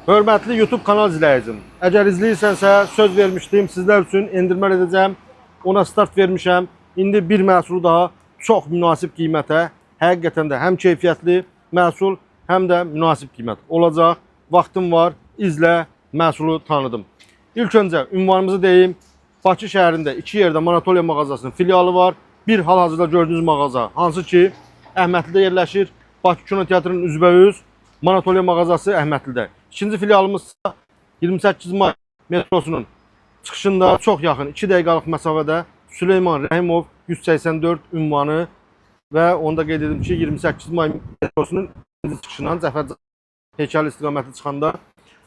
Hörmətli YouTube kanal izləyicim, əgər izləyirsənsə söz vermişdim sizlər üçün endirmə edəcəm. Ona start vermişəm. İndi bir məhsulu daha çox münasib qiymətə, həqiqətən də həm keyfiyyətli məhsul, həm də münasib qiymət olacaq. Vaxtım var, izlə, məhsulu tanıdım. İlk öncə ünvanımızı deyim. Bakı şəhərində iki yerdə Manatoliya mağazasının filialı var. Bir hal-hazırda gördüyünüz mağaza, hansı ki Əhmətlidə yerləşir. Bakı Kino Teatrının üzbəüz Manatoliya mağazası Əhmətlidə. İkinci filialımız isə 28 may metrosunun çıxışında çox yaxın 2 dəqiqəlik məsafədə Süleyman Rəhimov 184 ünvanı və onu da qeyd edim ki, 28 may metrosunun ikinci çıxışından Cəfər heykəli istiqaməti çıxanda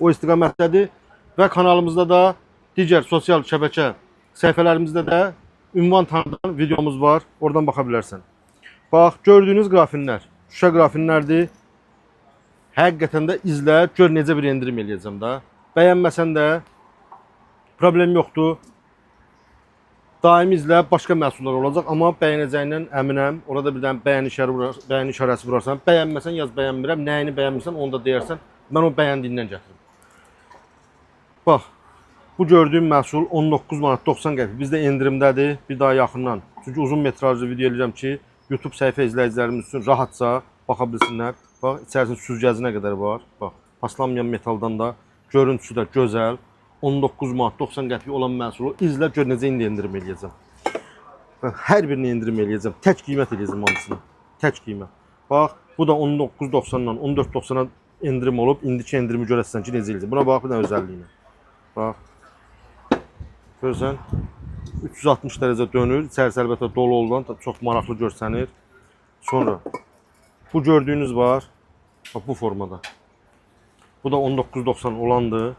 o istiqamətdədir və kanalımızda da digər sosial şəbəkə səhifələrimizdə də ünvan tanıdan videomuz var. Oradan baxa bilərsən. Bax, gördüyünüz qrafinlər, şüşə qrafinlərdir. Həqiqətən də izlə, gör necə bir endirim eləyəcəm də. Bəyənməsən də problem yoxdur. Daimi izlə, başqa məhsullar olacaq, amma bəyənəcəyindən əminəm. Orada bir dənə bəyən işarə vurar, bəyən işarəsi vurarsan. Bəyənməsən yaz bəyənmirəm, nəyini bəyənmirsən onu da deyərsən. Mən o bəyəndiyindən gətirim. Bax, bu gördüyüm məhsul 19 manat 90 qəpik. Bizdə endirimdədir. Bir daha yaxından. Çünki uzun metrajlı video eləyirəm ki, YouTube səhifə izləyicilərimiz üçün rahatca baxa bilsinlər. Bax, içərisində süzgəcinə qədər var. Bax, paslanmayan metaldan da görüntüsü də gözəl. 19 manat 90 qəpik olan məhsulu izlə gör necə indi endirim eləyəcəm. Bax, hər birini endirim eləyəcəm. Tək qiymət eləyəcəm hamısını. Tək qiymət. Bax, bu da 19.90-dan 14.90-a endirim olub. İndiki endirimi görəsən ki, necə eləyəcəm. Buna bax bir dənə özəlliyinə. Bax. Görürsən 360 dərəcə dönür. İçərisi əlbəttə dolu olan çox maraqlı görsənir. Sonra bu gördüyünüz var. Bax bu formada. Bu da 19.90 olandır.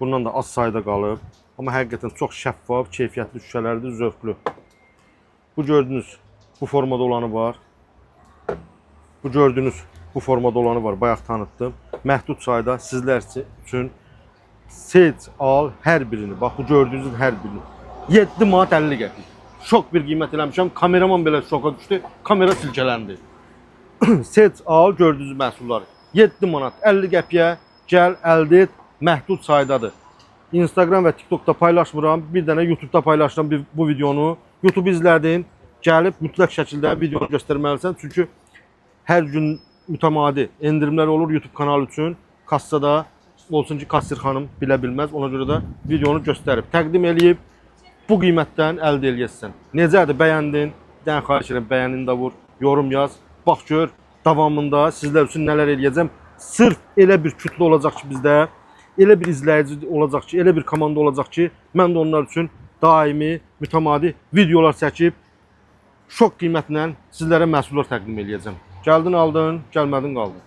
Bundan da az sayda qalıb. Amma həqiqətən çox şəffaf, keyfiyyətli şüşələrdir, zövqlü. Bu gördüyünüz bu formada olanı var. Bu gördüyünüz bu formada olanı var. Bayaq tanıtdım. Məhdud sayda sizlər üçün seç, al hər birini. Bax bu gördüyünüzün hər birini. 7 manat 50 qəpik. Şok bir qiymət eləmişəm. Kameraman belə şoka düşdü. Kamera silkələndi. Seç, al gördüyünüz məhsulları. 7 manat 50 qəpiyə gəl, əldə et. Məhdud saydadır. Instagram və TikTokda paylaşmıram. Bir dənə YouTube'da paylaşıram bu videonu. YouTube izlədin, gəlib mütləq şəkildə videonu göstərməlisən. Çünki hər gün mütəmadi endirimlər olur YouTube kanalı üçün. Kassada olsun ki, kassir xanım bilə bilməz. Ona görə də videonu göstərib, təqdim eləyib bu qiymətdən əldə eləyəsən. Necədir, bəyəndin? Bir dənə xahiş edirəm, bəyənini də vur, yorum yaz. Bax gör, davamında sizlər üçün nələr eləyəcəm. Sırf elə bir kütlə olacaq ki bizdə, elə bir izləyici olacaq ki, elə bir komanda olacaq ki, mən də onlar üçün daimi, mütəmadi videolar çəkib şok qiymətlə sizlərə məhsullar təqdim eləyəcəm. Gəldin aldın, gəlmədin qaldın.